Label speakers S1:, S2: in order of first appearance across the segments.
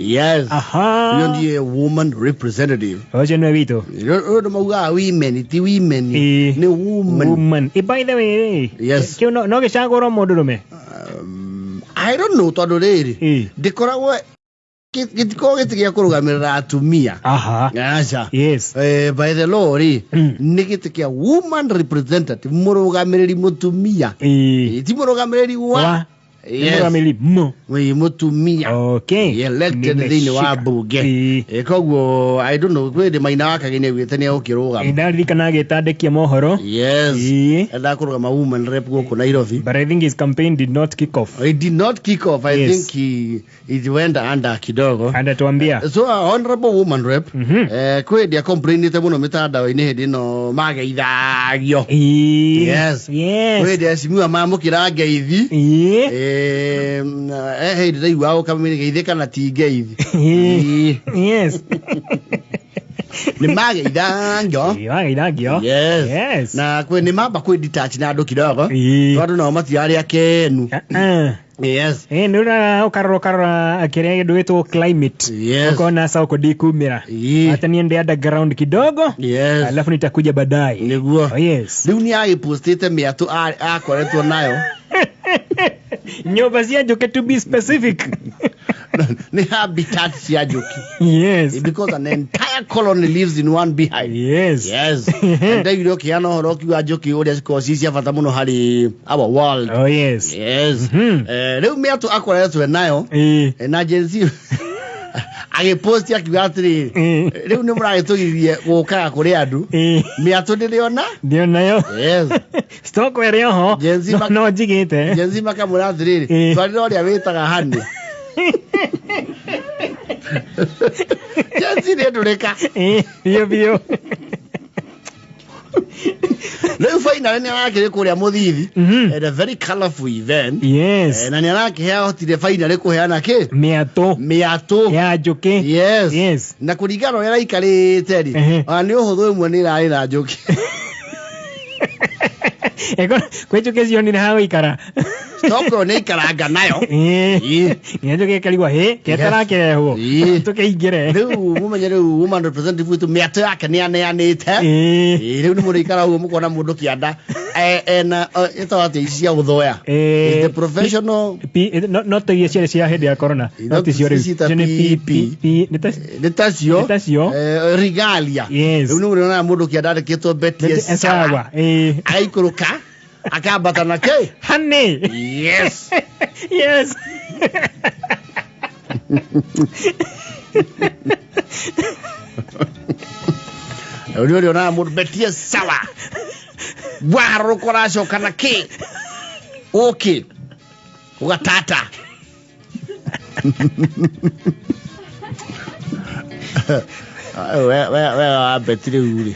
S1: Yes.
S2: Aha.
S1: Ũyũ ndiye woman representative.
S2: Ũcio nĩwe witũ.
S1: Ũyũ nĩ maugaga women, ti women.
S2: Ĩĩ.
S1: Nĩ woman.
S2: Woman. By the way rĩ.
S1: Yes.
S2: Kĩu no gĩcagũrwo mũndũrũme.
S1: I don't know tondũ rĩrĩ.
S2: Ĩĩ.
S1: Ndĩkoragwo gĩtikoragwo gĩtĩ gĩa kũrũgamĩrĩra atumia.
S2: Aha.
S1: Aca.
S2: Yes.
S1: By the law rĩ, nĩ gĩtĩ kĩa woman representative, mũrũgamĩrĩri mũtumia.
S2: Ĩĩ.
S1: Ti mũrũgamĩrĩri wa.
S2: Wa.
S1: Yes.
S2: Mũrũgamĩrĩri mũ.
S1: Wĩ mũtumia.
S2: Okay.
S1: Elected thĩinĩ wa
S2: Nimeshika.
S1: mbunge.
S2: Ĩĩ.
S1: Koguo I don't know kwĩ hĩndĩ Maina wa Kageni augĩte nĩ egũkĩrũgama.
S2: Ndaririkana agĩtandĩkia mohoro.
S1: Yes.
S2: Ĩĩ.
S1: Endaga kũrũgama woman rep gũkũ Nairobi.
S2: But I think his campaign did not kick off.
S1: It did not kick off. I
S2: Yes.
S1: think it went under kidogo.
S2: Anatuambia.
S1: So honorable woman rep, kwĩ hĩndĩ acomplainĩte mũno mĩtandao-inĩ hĩndĩ ĩno mageithagio.
S2: Ĩĩ.
S1: Yes.
S2: Yes.
S1: Kwĩ hĩndĩ acimiwa mamũkĩra ngeithi.
S2: Ĩĩ.
S1: Hĩndĩ ndaiguaga ũkamĩgeithĩ kana ti ngeithi.
S2: Ĩĩ. Yes.
S1: Nĩ mageithagio.
S2: Ĩĩ, wageithagio.
S1: Yes.
S2: Yes.
S1: Na kwĩ nĩ mamba kwĩ detach na andũ kidogo.
S2: Ĩĩ.
S1: Tondũ nao matiarĩ akenu.
S2: Ah.
S1: Yes.
S2: Ĩĩ, nĩ ũrora ũkarora ũkarora kĩrĩa kĩndũ gĩtwo climate.
S1: Yes.
S2: Ũkona sasa huko ndikumĩra.
S1: Ĩĩ.
S2: Hata niende underground kidogo.
S1: Yes.
S2: Alafu nitakuja baadaye.
S1: Nĩguo.
S2: Oh, yes.
S1: Rĩu nĩ agĩpostĩte mĩatũ akoretwo nayo.
S2: Nyũmba cia njũkĩ to be specific.
S1: Nĩ habitat cia njũkĩ.
S2: Yes.
S1: Because an entire colony lives in one beehive.
S2: Yes.
S1: Yes. Ndaiguire ũkĩheana ũhoro ũkiuga njũkĩ ũrĩa cikoragwo ci cia bata mũno harĩ our world.
S2: Oh yes.
S1: Yes. Rĩu mĩatũ akoretwo nayo.
S2: Ĩĩ.
S1: Na Gen Z agĩposti akiuga atĩrĩrĩ,
S2: Ĩĩ.
S1: rĩu nĩ mũragĩtũgirie gũkaga kũrĩ andũ.
S2: Ĩĩ.
S1: Mĩatũ ndĩrĩona.
S2: Ndionayo.
S1: Yes.
S2: Stock ĩrĩ oho.
S1: Gen Z
S2: No njigĩte.
S1: Gen Z makamwĩra atĩrĩrĩ,
S2: Ĩĩ.
S1: twarĩra ũrĩa wĩtaga honey. Gen Z nĩ ndũrĩka.
S2: Ĩĩ, biũ biũ.
S1: Rĩu finally nĩ arakĩrĩ kũrĩa Mũthithi. At a very colorful event.
S2: Yes.
S1: Na nĩ arakĩhea hotire finally kũheana kĩ?
S2: Mĩatũ.
S1: Mĩatũ.
S2: Ya njũkĩ.
S1: Yes.
S2: Yes.
S1: Na kũringana ũrĩa araikarĩte rĩ, ona nĩ ũhũthũ ĩmwe nĩ ĩrarĩ na njũkĩ.
S2: Eko kwĩ njũkĩ cionire ha gũikara.
S1: Stock nĩ ikaranga nayo.
S2: Ĩĩ. Nginya njũkĩ ĩkarigwo hĩ ketarakĩrehwo. Tũkĩingĩre.
S1: Rĩu mũmenye rĩu woman representative witũ mĩatũ yake nĩ aneanĩte.
S2: Ĩĩ.
S1: Rĩu nĩ mũrĩikara ũguo mũkona mũndũ kĩanda ena ĩtagwo atĩa ici cia gũthoya.
S2: Ĩĩ.
S1: The professional
S2: P no ta iria ciarĩ cia hĩndĩ ya corona. No ti cio rĩu.
S1: Ici ta
S2: Icio nĩ
S1: P,
S2: P P nĩ ta
S1: nĩ tacio.
S2: Nĩ tacio.
S1: Regalia.
S2: Yes.
S1: Rĩu nĩ mũrĩonaga mũndũ kĩanda andĩkĩtwo Betty
S2: Betty
S1: Sawa.
S2: Sawa. Ĩĩ.
S1: Agaikũrũka akambata na kĩ?
S2: Honey.
S1: Yes.
S2: Yes.
S1: Rĩu nĩ ũrĩonaga mũndũ Betty Sawa. Warũrũka ũracoka na kĩ? Ũkĩ. Ũgatata. We wa Betty rĩu rĩ.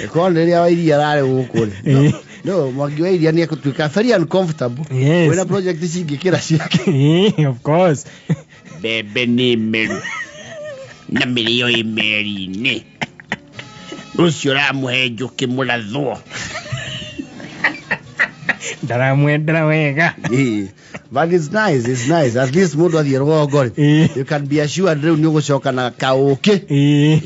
S1: Korwo nĩ rĩrĩa wa iria rarĩ gũkũ rĩ. No, Mwangi wa iria nĩ ekũtuĩka very uncomfortable.
S2: Yes.
S1: Wĩna project cingĩkĩra ciake.
S2: Ĩĩ, of course.
S1: Mbembe nĩ meru na mĩrĩo ĩ meri-inĩ. Ũcio ũramũhe njũkĩ mũrathwo.
S2: Ndaramwendera wega.
S1: Ĩĩ. But it's nice, it's nice. At least mũndũ athiĩ rũgongo rĩ, you can be assured rĩu nĩ ũgũcoka na kaũkĩ.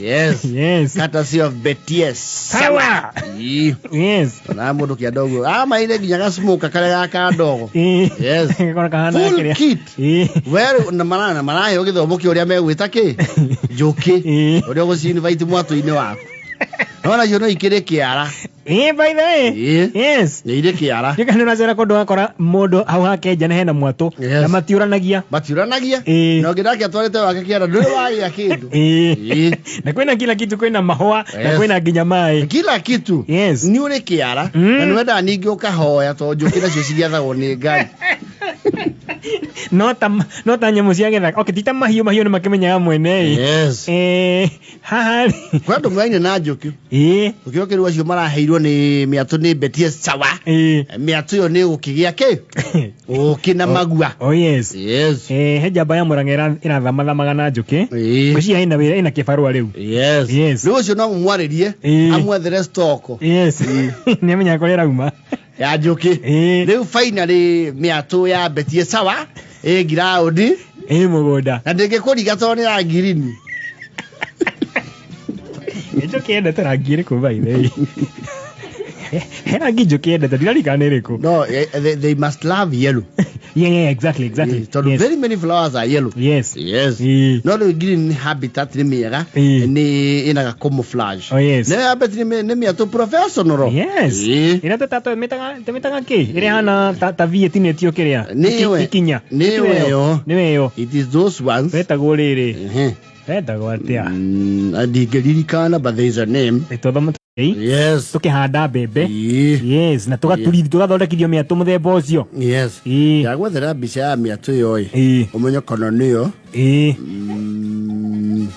S1: Yes.
S2: Yes.
S1: Courtesy of Betty
S2: Sawa.
S1: Ĩĩ.
S2: Yes.
S1: Ona mũndũ kĩanda ũguo. Amaire nginya gacmoka karĩa ga kandogo. Yes.
S2: Gakora kahana
S1: Full
S2: kĩrĩa.
S1: kit. We rĩu na maraheo gĩthomo kĩa ũrĩa megwĩta kĩ? Njũkĩ. Ũrĩa ũgũci-invite mwatũ-inĩ waku. No nacio no ikĩrĩ kĩara.
S2: Ĩĩ, by the way.
S1: Ĩĩ.
S2: Yes.
S1: Nĩ irĩ kĩara.
S2: Nĩ kana ũracera kũndũ wakora mũndũ hau hake nja nĩ hena mwatũ
S1: Yes.
S2: na matiũranagia.
S1: Matiũranagia.
S2: Ĩĩ.
S1: Na ũngĩ nake atwarĩte wake kĩara ndũrĩ wagĩa kĩndũ.
S2: Ĩĩ. Na kwĩna kila kitu, kwĩna mahũa na
S1: Yes.
S2: kwĩna nginya maĩ.
S1: Kila kitu.
S2: Yes.
S1: Nĩ ũrĩ kĩara. Na nĩ wendaga ningĩ ũkahoya tondũ njũkĩ nacio cigĩathagwo nĩ Ngai.
S2: No ta nyamũ cia gĩthaka. Okay, ti ta mahiũ, mahiũ nĩ makĩmenyaga mwene ĩ.
S1: Yes.
S2: Haha rĩ.
S1: Kwĩ andũ moyaine na njũkĩ.
S2: Ĩĩ.
S1: Ũkĩo kĩrũ acio maraheirwo nĩ mĩatũ nĩ Betty Sawa.
S2: Ĩĩ.
S1: Mĩatũ ĩyo nĩ gũkĩgĩa kĩ? Ũkĩ na magua.
S2: Oh yes.
S1: Yes.
S2: He njamba ya Murang'a ĩrathamathamaga na njũkĩ.
S1: Ĩĩ.
S2: Ngwĩciria ĩna wĩra ĩna kĩbarũa rĩu.
S1: Yes.
S2: Yes.
S1: Rĩu ũcio no mũmwarĩrie
S2: Ĩĩ.
S1: amwethere stock.
S2: Yes. Nĩ amenyaga kũrĩa ĩrauma.
S1: Ya njũkĩ.
S2: Ĩĩ.
S1: Rĩu finally mĩatũ ya Betty Sawa ĩ ground.
S2: Ĩ mũgũnda.
S1: Na ndĩngĩkũriga tondũ nĩ ya ngirini.
S2: Njũkĩ yendete rangi ĩrĩkũ by the way? He rangi njũkĩ yendete, ndirarikana nĩ ĩrĩkũ.
S1: No, they must love yellow.
S2: Yeah, exactly.
S1: Yes, tondũ very many flowers are yellow.
S2: Yes.
S1: Yes.
S2: Ĩĩ.
S1: No rĩu green nĩ habitat, nĩ mĩega.
S2: Ĩĩ.
S1: Nĩ ĩnaga camouflage.
S2: Oh, yes.
S1: Nĩ habitat, nĩ mĩatũ professional.
S2: Yes.
S1: Ĩĩ.
S2: Ĩrĩa tũmĩtaga kĩ? Ĩrĩa hana ta V ĩtinĩtio kĩrĩa?
S1: Nĩwe.
S2: Ikinya.
S1: Nĩwe yo.
S2: Nĩwe yo.
S1: It is those ones.
S2: Wetagwo rĩrĩ.
S1: Ehe.
S2: Wetagwo atĩa?
S1: Ndingĩririkana, but there is a name.
S2: Tũthoma.
S1: Yes.
S2: Tũkĩhanda mbembe.
S1: Ĩĩ.
S2: Yes, na tũgaturithio, tũgathondekithio mĩatũ mũthemba ũcio.
S1: Yes.
S2: Ĩĩ.
S1: Ndagwethera mbica ya mĩatũ ĩyo ĩ.
S2: Ĩĩ.
S1: Ũmenye kana nĩyo.
S2: Ĩĩ.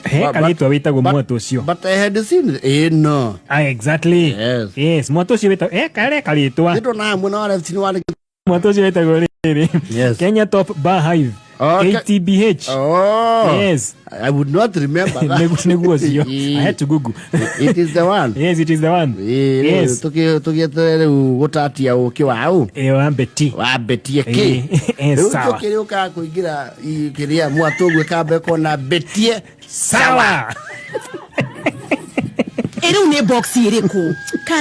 S2: He karĩtwa wĩtagwo mwatũ ũcio.
S1: But I had seen it. Ĩĩ, no.
S2: Ah, exactly.
S1: Yes.
S2: Yes, mwatũ ũcio wĩtagwo he karĩa karĩtwa.
S1: Nĩndona mwena wa left nĩ warĩ.
S2: Mwatũ ũcio wĩtagwo rĩrĩ.
S1: Yes.
S2: Kenya Top Bar Hive.
S1: Okay.
S2: KTBH.
S1: Oh.
S2: Yes.
S1: I would not remember that.
S2: Nĩguo ũcio. I had to Google.
S1: It is the one.
S2: Yes, it is the one.
S1: Ĩĩ, rĩu
S2: Yes.
S1: tũgĩeterere rĩu gũtatia ũkĩ wa ũ.
S2: Ĩyo wa Beti.
S1: Wa betie kĩ.
S2: Ĩĩ,
S1: Rĩu
S2: sawa.
S1: njũkĩ rĩũkaga kũingĩra kĩrĩa mwatũ ũguo ĩkamba ĩkona betie.
S2: Sawa.
S3: Ĩ rĩu nĩ box ĩrĩkũ?